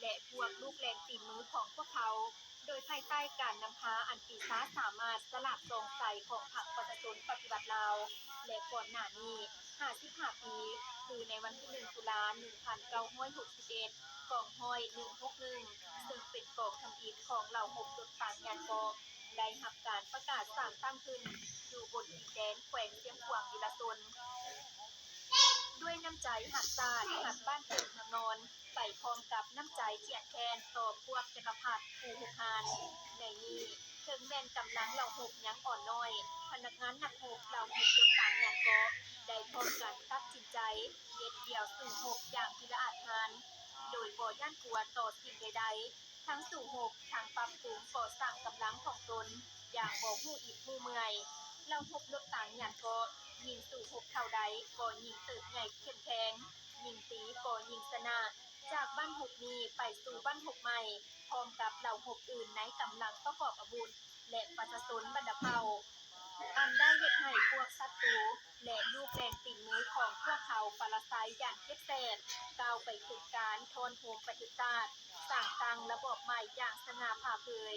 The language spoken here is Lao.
ແລະພວກລູກແລງຕີນມືຂອງພວກເຂົາ ໂດຍພາຍໃຕ້ການນຳພາອັນປີຊາສາມາດສະຫຼາບສ່ອງໃສຂອງພັກປະຊາຊົນປະຕິວັດລາວ ແລະກ່ອນໜ້ານີ້ ຫ້າສິບຫ້າປີ ຄືໃນວັນທີໜຶ່ງ ຕຸລາ ໜຶ່ງພັນເກົ້າຮ້ອຍຫົກສິບເອັດ ກອງຮ້ອຍໜຶ່ງຫົກໜຶ່ງ ເຊິ່ງເປັນກອງທຳອິດຂອງເຫຼົ່າຮົບລົດຕາງຍານເກາະ ໄດ້ຮັບການປະກາດສ້າງຕັ້ງຂຶ້ນຢູ່ບົນດິນແດນແຂວງຊຽງຂວາງວິລະຊົນ. ດ້ວຍນ້ຳໃຈຮັກຊາດ, ຮັກບ້ານເກີດເມືອງນອນ ໄປພ້ອມກັບນ້ຳໃຈຄຽດແຄ້ນຕໍ່ພວກຈັກກະພັດຜູ້ຮຸກຮານ. ໃນນີ້ ເຖິງແມ່ນກຳລັງເຫຼົ່າຮົບຍັງອ່ອນນ້ອຍ, ພະນັກງານນັກຮົບເຫຼົ່າຮົບລົດຕາງຍານເກາະ ໄດ້ພ້ອມກັນຕັດສິນໃຈເດັດດ່ຽວສູ້ຮົບຢ່າງພິລະອາດຫານ ໂດຍບໍ່ຢ້ານກົວຕໍ່ສິ່ງໃດໆ. ທັງສູ້ຮົບ, ທັງປັບປຸງກໍ່ສ້າງກຳລັງຂອງຕົນຢ່າງບໍ່ຮູ້ອິດຮູ້ເມື່ອຍ. ເຫຼົ່າຮົບລົດຕາງຍານເກາະ ຍິ່ງສູ້ຮົບເທົ່າໃດກໍຍິ່ງເຕີບໃຫຍ່ເຂັ້ມແຂງ, ຍິ່ງຕີກໍຍິ່ງຊະນະ. ຈາກບ້ານຮົບນີ້ໄປສູ່ບ້ານຮົບໃໝ່ ພ້ອມກັບເຫຼົ່າຮົບອື່ນໃນກຳລັງປະກອບອາວຸດ ແລະ ປະຊາຊົນບັນດາເຜົ່າ ອັນໄດ້ເຮັດໃຫ້ພວກສັດຕູ ແລະ ລູກແລງຕີນມືຂອງພວກເຂົາປະລະໄຊຢ່າງເຈັບແສບ, ກ້າວໄປເຖິງການທ້ອນໂຮມປະເທດຊາດ, ສ້າງຕັ້ງລະບອບໃໝ່ຢ່າງສະຫງ່າຜ່າເຜີຍ.